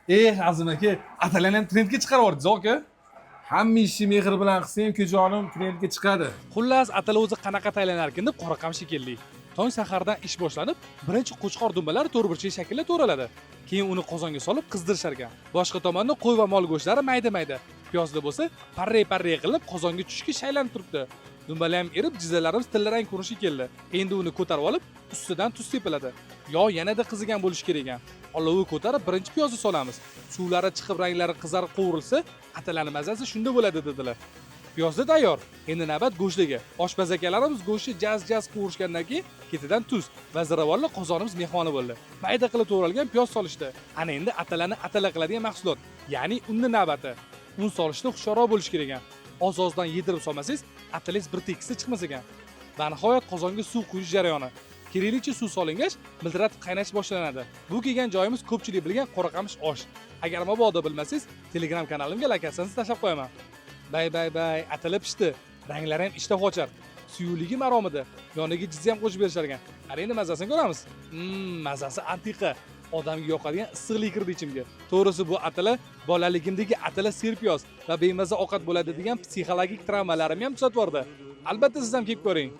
Eh, Azim aka, atalani ham trendga chiqarib yubordingiz, aka. Hamma ishni mehr bilan qilsang, ukajonim, trendga chiqadi. Xullas, atala o'zi qanaqa tayyorlanar ekan deb Qoraqamishga keldik. Tong sahardan ish boshlanib, birinchi qo'chqor dumbalari to'rtburchak shaklda to'raladi. Keyin uni qozonga solib qizdirishar ekan. Boshqa tomonda qo'y va mol go'shtlari mayda-mayda, piyozli bo'lsa, parray-parray qilib qozonga tushishga shaylanib turibdi. Dumbalar ham erib, jizzalarimiz tillarang ko'rinishga keldi. Endi uni ko'tarib olib, ustidan tuz sepiladi. Yog' yanada qizigan bo'lishi kerak ekan. Olovni ko'tarib, birinchi piyozni solamiz. Suvlari chiqib, ranglari qizarib qovurilsa, atalani mazasi shunda bo'ladi dedilar. Piyozda tayyor. Endi navbat go'shtiga. Oshpaz akalarimiz go'shtni jaz-jaz qovurishgandan keyin ketidan tuz va ziravorli qozonimiz mehmoni bo'ldi. Mayda qilib to'g'ralgan piyoz solishdi. Ana endi atalani atala qiladigan mahsulot, ya'ni unni navbati. Un solishda hushyorroq bo'lish kerak ekan. Oz-ozdan yedirib solmasangiz, atalangiz bir tekisda chiqmas ekan. Va nihoyat qozonga suv quyish jarayoni. Keraklicha suv solingach, miltiratib qaynash boshlanadi. Bu kelgan joyimiz ko'pchilik bilgan Qoraqamish osh. Agar mabodo bilmasangiz, Telegram kanalimga lokatsiyasini tashlab qo'yaman. Bay bay bay, atala pishdi. Ranglari ham ishtah ochar. Suyuqligi maromida. Yoniga jizza ham qo'shib berishar ekan. Qani endi mazasini ko'ramiz. Mazasi antiqa. Odamga yoqadigan issiqlik kirdi ichimga. To'g'risi bu atala bolaligimdagi atala serpiyoz va bemaza ovqat bo'ladi degan psixologik travmalarimni ham tuzatib yubordi. Albatta siz ham kelib ko'ring.